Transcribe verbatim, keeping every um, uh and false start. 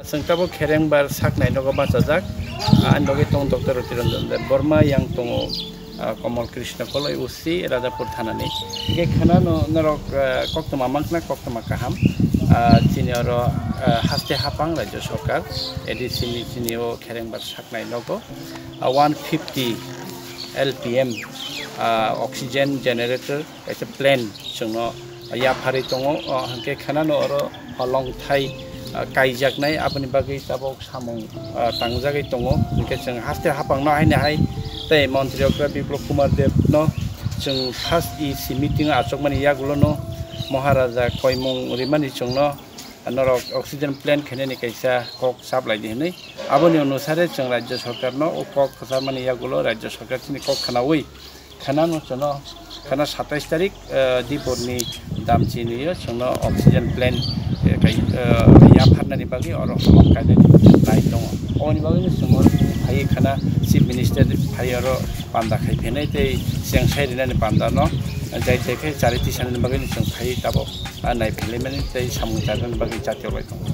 Chwng tabuk Kherengbar saknai nogo bachajak. Ani logi tongo Doctor Roti Ranjan Deb Borma, yang tongo, ah, Komol Krishna Koloi, O C, Rajapur thanani. Hingke khwnano norok, ah, koktwma mankna, koktwma kaham. Ah, chini oro, ah, haste hapang Rajya Sarkar, A D C ni chini o Kherengbar saknai nogo, ah, one fifty L P M, ah, oxygen generator, kaisa plan chwngno yapharwi tongo, o, hwnkhe khwnano oro holongthai, ah, kaijaknai, aboni bagwi tabuk samung, ah, tangjagwi tongo, hwnkhe chwng haste hapangno haino hai tei Montri Okra Biplab Kumar Debno chwng first E C meeting achukmani yagulono Maharaja koimung rimani chwngno norok oxygen plant khainani kaisa kok chaplaidi hwnwi. Aboni onusare chwng Rajya Sarkarno o kok kwcharmani yagulo Rajya Sarkar chini kok khwnaui khwnano chwngno khwna satais tarik, eh, Diporni Damchini o chwngno oxygen plant, eh, kai, eh, yapharnani bagwi oro holong kainani nai tongo. Oboni bagwino chwng oro phaiwi khwna Chief Minister phai oro panda khai phainai tei cheng sai rinani pandano jai jai khe chari tisanani bagwino chwng phaiwi tabuk, ah, nai phailaimani tei samung charnani bagwi chatio bai tongo.